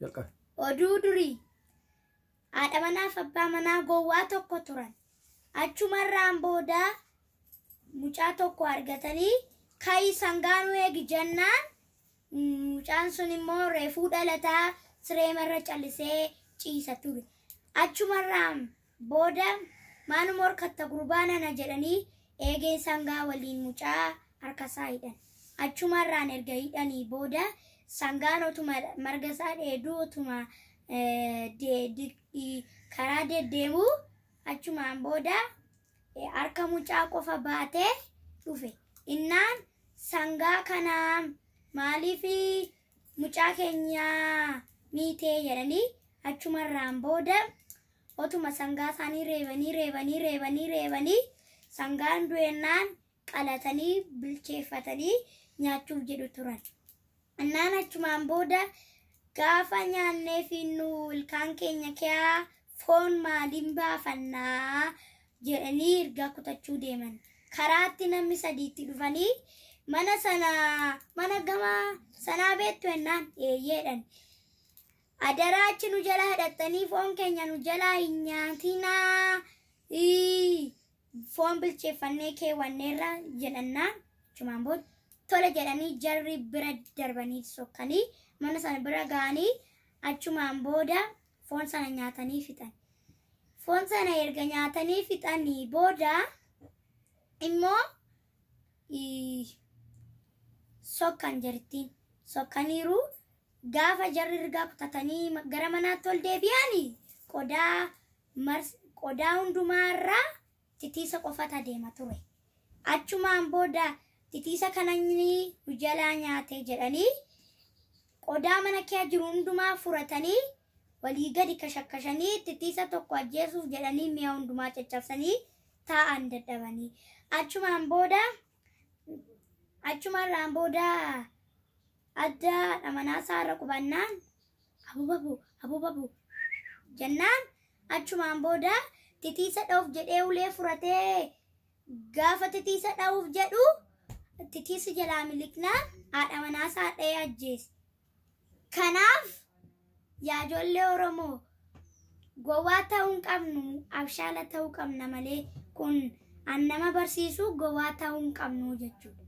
Jalqabe. Oduu durii. Haadha manaaf abbaa manaa gowwaa tokko turan. Achumarraan booda mucaa tokko argatanii ka'i sangaa nu eegi jennaan, mucaan sun immoo reefuu dhalataa sireemarra callisee ciisa ture. Achumarraan booda maanuma horkatta gurbaa nana jedhanii eegee sangaa waliin mucaa harkasaa hidhan. Achumarraan erga hidhanii booda sangaan otuma marga isaa dheeduu otuma karaa deddeemuu achumaan booda harka mucaa qofa baatee dhufe. Innaan sangaa kana maaliif mucaa keenya miitee jedhanii, achumarraan booda otuma sangaa isaanii reebanii reebanii reebanii reebanii sangaan du'ennaan qalatanii bilcheeffatanii nyaachuuf jedhu turan. Innaan achumaan booda gaafa nyaannee finnu ilkaan keenya kiyaa foon maaliin baafannaa jedhanii ergaa kutachuu deeman. Karaatti namni sadiitti dhufanii, mana sana mana gama sanaa beektu jennaan, eeyyeedhan. Adaraa achi nu jalaa hidhattanii foon keenya nu jalaa hin nyaatinaa. Foon bilcheeffannee keewwanneerra jedhannaan, achumaan booda tole jedhanii jarri bira darbanii sokkanii mana sana bira ga'anii achumaan booda foon sana nyaatanii fixan. Foon sana erga nyaatanii fixanii booda immoo sokkan jarittiin sokkaniiru. Gaafa jarri ergaa kutatanii gara manaatti ol deebi'anii qodaa hundumaarraa titiisa qofatu adeema ture. Achumaan booda titiisa kana nu jalaa nyaate jedhanii qodaa mana kee jiru hundumaa furatanii walii gadi kashakkashanii titiisa tokko ajjeesuuf jedhanii mi'a hundumaa caccabsanii taa'an dadhabanii. Achumaan booda achumarraan booda adda haadha manaa isaarra qubannaan abubabu abubabu jennaan, achumaan booda titiisa dha'uuf jedhee ulee furatee gaafa titiisa dha'uuf jedhu titiisi jalaa miliqnaan haadha manaa isaa dha'ee ajjeese. Kanaaf yaa ijoollee Oromoo, gowwaa ta'uu hin qabnu, abshaala ta'uu qabna malee. Kun an nama barsiisu gowwaa ta'uu hin qabnu jechuudha.